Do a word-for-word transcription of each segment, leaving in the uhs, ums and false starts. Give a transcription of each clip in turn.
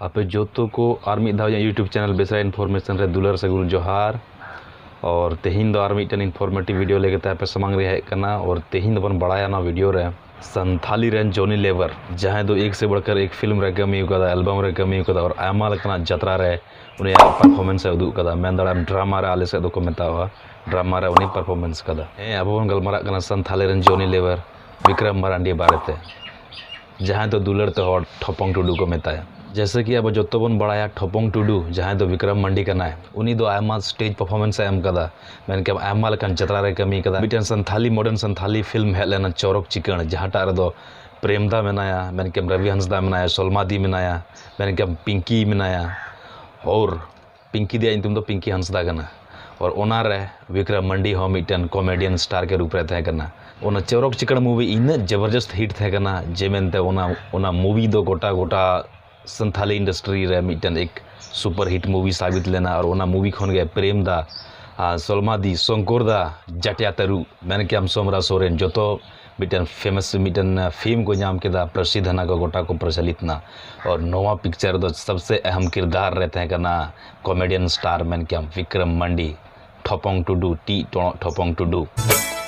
ᱟᱯᱮ ᱡᱚᱛᱚ ᱠᱚ ᱟᱨ ᱢᱤᱫ ᱫᱷᱟᱣ ᱤᱧᱟᱹᱜ YouTube channel ᱵᱮᱥᱨᱟ Information ᱨᱮ ᱫᱩᱞᱟᱹᱲ ᱥᱟᱹᱜᱩᱱ ᱡᱚᱦᱟᱨ᱾ ᱟᱨ ᱛᱮᱦᱮᱧ ᱫᱚ ᱟᱨ ᱢᱤᱫᱴᱮᱱ informative video ᱞᱟᱹᱜᱤᱫ ᱛᱮ ᱟᱯᱮ ᱥᱟᱢᱟᱝ ᱨᱮ ᱦᱮᱡ ᱠᱟᱱᱟ᱾ ᱟᱨ ᱛᱮᱦᱮᱧ ᱫᱚᱵᱚᱱ ᱵᱟᱲᱟᱭᱟ ᱱᱚᱣᱟ video ᱨᱮ ᱥᱟᱱᱛᱷᱟᱞᱤ ᱨᱮᱱ Johnny Lever, ᱡᱟᱦᱟᱸᱭ ᱫᱚ ᱮᱠ ᱥᱮ ᱵᱟᱲᱠᱟᱨ ᱮᱠ film ᱨᱮ ᱠᱟᱹᱢᱤ ᱟᱠᱟᱫᱟ, album ᱨᱮ ᱠᱟᱹᱢᱤ ᱟᱠᱟᱫᱟ, ᱟᱨ ᱟᱭᱢᱟ ᱞᱮᱠᱟᱱᱟᱜ ᱡᱟᱛᱨᱟ ᱨᱮ ᱩᱱᱤᱭᱟᱜ performance ᱮ ᱩᱫᱩᱜ ᱟᱠᱟᱫᱟ᱾ ᱢᱮᱱ ᱫᱟᱲᱮᱭᱟᱜᱼᱟᱢ drama ᱨᱮ, ᱟᱞᱮ ᱥᱮᱫ ᱫᱚᱠᱚ ᱢᱮᱛᱟᱣᱟᱜᱼᱟ, drama ᱨᱮ ᱩᱱᱤ performance ᱟᱠᱟᱫᱟ᱾ ᱦᱮᱸ, ᱟᱵᱚ ᱵᱚᱱ ᱜᱟᱞᱢᱟᱨᱟᱜ ᱠᱟᱱᱟ ᱥᱟᱱᱛᱷᱟᱞᱤ ᱨᱮᱱ Johnny Lever, ᱵᱤᱠᱨᱚᱢ ᱢᱟᱨᱟᱱᱰᱤ ᱵᱟᱨᱮᱛᱮ, ᱡᱟᱦᱟᱸᱭ ᱫᱚ ᱫᱩᱞᱟᱹᱲ ᱛᱮ ᱦᱚᱲ ᱴᱷᱚᱯᱚᱝ ᱴᱩᱰᱩ ᱠᱚ ᱢᱮᱛᱟᱭᱟ᱾ ᱡᱮᱭᱥᱮ ᱠᱤ ᱟᱵᱚ ᱡᱚᱛᱚ ᱵᱚᱱ ᱵᱟᱲᱟᱭᱟ, ᱴᱷᱚᱯᱚᱝ ᱴᱩᱰᱩ, ᱡᱟᱦᱟᱸᱭ ᱫᱚ ᱵᱤᱠᱨᱚᱢ ᱢᱟᱱᱰᱤ ᱠᱟᱱᱟᱭ, ᱩᱱᱤ ᱫᱚ ᱟᱭᱢᱟ stage performance ᱮ ᱮᱢ ᱠᱟᱫᱟ᱾ ᱢᱮᱱᱠᱮᱭᱟᱢ ᱟᱭᱢᱟ ᱞᱮᱠᱟᱱ ᱡᱟᱛᱨᱟ ᱨᱮ ᱠᱟᱹᱢᱤ ᱠᱟᱫᱟ᱾ ᱢᱤᱫᱴᱮᱱ ᱥᱟᱱᱛᱷᱟᱞᱤ, modern ᱥᱟᱱᱛᱷᱟᱞᱤ film ᱦᱮᱡ ᱞᱮᱱᱟ ᱪᱚᱨᱚᱠ ᱪᱤᱠᱟᱹᱬ, ᱡᱟᱦᱟᱸᱴᱟᱜ ᱨᱮᱫᱚ ᱯᱨᱮᱢᱫᱟ ᱢᱮᱱᱟᱭᱟ, ᱢᱮᱱᱠᱮᱭᱟᱢ ᱨᱚᱵᱤ ᱦᱟᱸᱥᱫᱟ ᱢᱮᱱᱟᱭᱟ, ᱥᱚᱞᱢᱟᱫᱤ ᱢᱮᱱᱟᱭᱟ, ᱢᱮᱱᱠᱮᱭᱟᱢ ᱯᱤᱝᱠᱤ ᱢᱮᱱᱟᱭᱟ, ᱦᱚᱨ ᱯᱤᱝᱠᱤ ᱫᱤᱭᱟᱜ ᱧᱩᱛᱩᱢ ᱫᱚ ᱯᱤᱝᱠᱤ ᱦᱟᱸᱥᱫᱟ ᱠᱟᱱᱟ᱾ ᱟᱨ ᱚᱱᱟᱨᱮ ᱵᱤᱠᱨᱚᱢ ᱢᱟᱱᱰᱤ ᱦᱚᱸ ᱢᱤᱫᱴᱮᱱ comedian star ᱜᱮ ᱨᱩᱯ ᱨᱮ ᱛᱟᱦᱮᱸ ᱠᱟᱱᱟ᱾ ᱚᱱᱟ ᱪᱚᱨᱚᱠ ᱪᱤᱠᱟᱹᱬ movie ᱤᱱᱟᱹᱜ ᱡᱚᱵᱚᱨᱡᱚᱥᱛ hit ᱛᱟᱦᱮᱸ ᱠᱟᱱᱟ ᱡᱮ ᱢᱮᱱᱛᱮ ᱚᱱᱟ, ᱚᱱᱟ movie ᱫᱚ ᱜᱚᱴᱟ, ᱜᱚᱴᱟ ᱥᱟᱱᱛᱷᱟᱞᱤ industry ᱨᱮ ᱢᱤᱫᱴᱮᱱ ᱮᱠ super hit movie ᱥᱟᱵᱤᱛ ᱞᱮᱱᱟ᱾ ᱟᱨ ᱚᱱᱟ movie ᱠᱷᱚᱱ ᱜᱮ ᱯᱨᱮᱢ ᱫᱟ, ᱟᱨ ᱥᱚᱞᱢᱟ ᱫᱤ, ᱥᱚᱝᱠᱚᱨ ᱫᱟ, ᱡᱟᱴᱤᱭᱟ ᱛᱟᱹᱨᱩ, ᱢᱮᱱ ᱠᱮᱭᱟᱢ ᱥᱚᱢᱨᱟ ᱥᱚᱨᱮᱱ, ᱡᱚᱛᱚ ᱢᱤᱫᱴᱮᱱ famous, ᱢᱤᱫᱴᱮᱱ fame ᱠᱚ ᱧᱟᱢ ᱠᱮᱫᱟ, ᱯᱨᱚᱥᱤᱫᱷ ᱮᱱᱟ ᱠᱚ, ᱜᱚᱴᱟ ᱠᱚ ᱯᱨᱚᱪᱚᱞᱤᱛ ᱮᱱᱟ᱾ ᱟᱨ ᱱᱚᱣᱟ picture ᱨᱮᱫᱚ ᱥᱚᱵᱥᱮ ᱟᱦᱟᱢ ᱠᱤᱨᱫᱟᱨ ᱨᱮ ᱛᱟᱦᱮᱸ ᱠᱟᱱᱟ comedian star ᱢᱮᱱ ᱠᱮᱭᱟᱢ ᱵᱤᱠᱨᱚᱢ ᱢᱟᱱᱰᱤ, ᱴᱷᱚᱯᱚᱝ ᱴᱩᱰᱩ, ᱴᱤ ᱴᱚᱲᱚᱜ ᱴᱷᱚᱯᱚᱝ ᱴᱩᱰᱩ᱾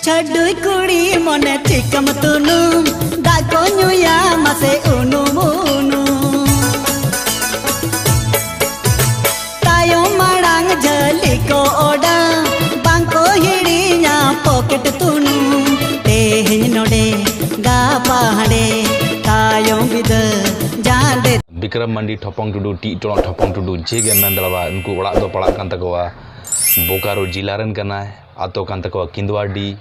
ᱪᱷᱟᱹᱰᱩᱭ ᱠᱩᱲᱤ ᱢᱚᱱᱮ ᱪᱤᱠᱟᱹᱢ ᱛᱩᱱᱩᱢ, ᱫᱟᱜ ᱠᱚ ᱧᱩᱭᱟ ᱢᱟᱥᱮ ᱩᱱᱩᱢ ᱩᱱᱩᱢ᱾ ᱛᱟᱭᱚᱢ ᱢᱟᱲᱟᱝ ᱡᱷᱟᱹᱞᱤ ᱠᱚ ᱚᱰᱟᱣ, ᱵᱟᱝ ᱠᱚ ᱦᱤᱲᱤᱧᱟ ᱯᱚᱠᱮᱴ ᱛᱩᱱᱩᱢ᱾ ᱛᱮᱦᱮᱧ ᱱᱚᱰᱮ, ᱜᱟᱯᱟ ᱦᱟᱸᱰᱮ, ᱛᱟᱭᱚᱢ ᱵᱤᱫᱟᱹ ᱡᱟᱸᱰᱮ᱾ ᱵᱤᱠᱨᱚᱢ ᱢᱟᱱᱰᱤ, ᱴᱷᱚᱯᱚᱝ ᱴᱩᱰᱩ, ᱴᱤ ᱴᱚᱲᱚᱜ ᱴᱷᱚᱯᱚᱝ ᱴᱩᱰᱩ, ᱡᱮ ᱜᱮ ᱢᱮᱱ ᱫᱟᱲᱮᱭᱟᱜᱼᱟ, ᱩᱱᱠᱩ ᱚᱲᱟᱜ ᱫᱚ ᱯᱟᱲᱟᱜ ᱠᱟᱱ ᱛᱟᱠᱚᱣᱟ ᱵᱳᱠᱟᱨᱳ ᱡᱮᱞᱟ ᱨᱮᱱ ᱠᱟᱱᱟᱭ, ᱟᱛᱳ ᱠᱟᱱ ᱛᱟᱠᱚᱣᱟ ᱠᱤᱱᱫᱩᱣᱟᱰᱤ,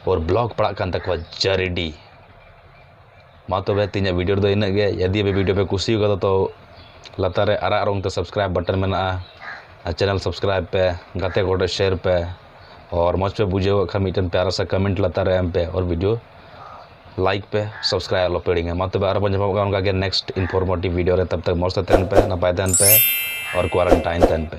ᱟᱨ block ᱯᱟᱲᱟᱜ ᱠᱟᱱ ᱛᱟᱠᱚᱣᱟ ᱡᱟᱹᱨᱤᱰᱤ᱾ ᱢᱟ ᱛᱚᱵᱮ ᱛᱮᱦᱮᱧᱟᱜ video ᱨᱮᱫᱚ ᱤᱱᱟᱹᱜ ᱜᱮ᱾ ᱡᱩᱫᱤ ᱟᱯᱮ video ᱯᱮ ᱠᱩᱥᱤ ᱠᱟᱫᱟ ᱛᱚ ᱞᱟᱛᱟᱨ ᱨᱮ ᱟᱨᱟᱜ ᱨᱚᱝ ᱛᱮ subscribe button ᱢᱮᱱᱟᱜᱼᱟ, ᱟᱨ channel subscribe ᱯᱮ, ᱜᱟᱛᱮ ᱠᱚ ᱴᱷᱮᱱ share ᱯᱮ, ᱟᱨ ᱢᱚᱡᱽ ᱯᱮ ᱵᱩᱡᱷᱟᱹᱣ ᱠᱷᱟᱱ ᱢᱤᱫᱴᱮᱱ ᱯᱭᱟᱨᱟ ᱥᱟ comment ᱞᱟᱛᱟᱨ ᱨᱮ ᱮᱢ ᱯᱮ, ᱟᱨ video like ᱯᱮ, subscribe ᱟᱞᱚ ᱯᱮ ᱦᱤᱲᱤᱧᱟ᱾ ᱢᱟ ᱛᱚᱵᱮ ᱟᱨᱚ ᱵᱚᱱ ᱧᱟᱯᱟᱢᱚᱜ ᱠᱟᱱᱟ ᱚᱱᱠᱟ ᱜᱮ next informative video ᱨᱮ᱾ ᱛᱟᱵ ᱛᱟᱠ ᱢᱚᱡᱽ ᱛᱮ ᱛᱟᱦᱮᱱ ᱯᱮ, ᱱᱟᱯᱟᱭ ᱛᱟᱦᱮᱱ ᱯᱮ, ᱟᱨ quarantine ᱛᱟᱦᱮᱱ ᱯᱮ᱾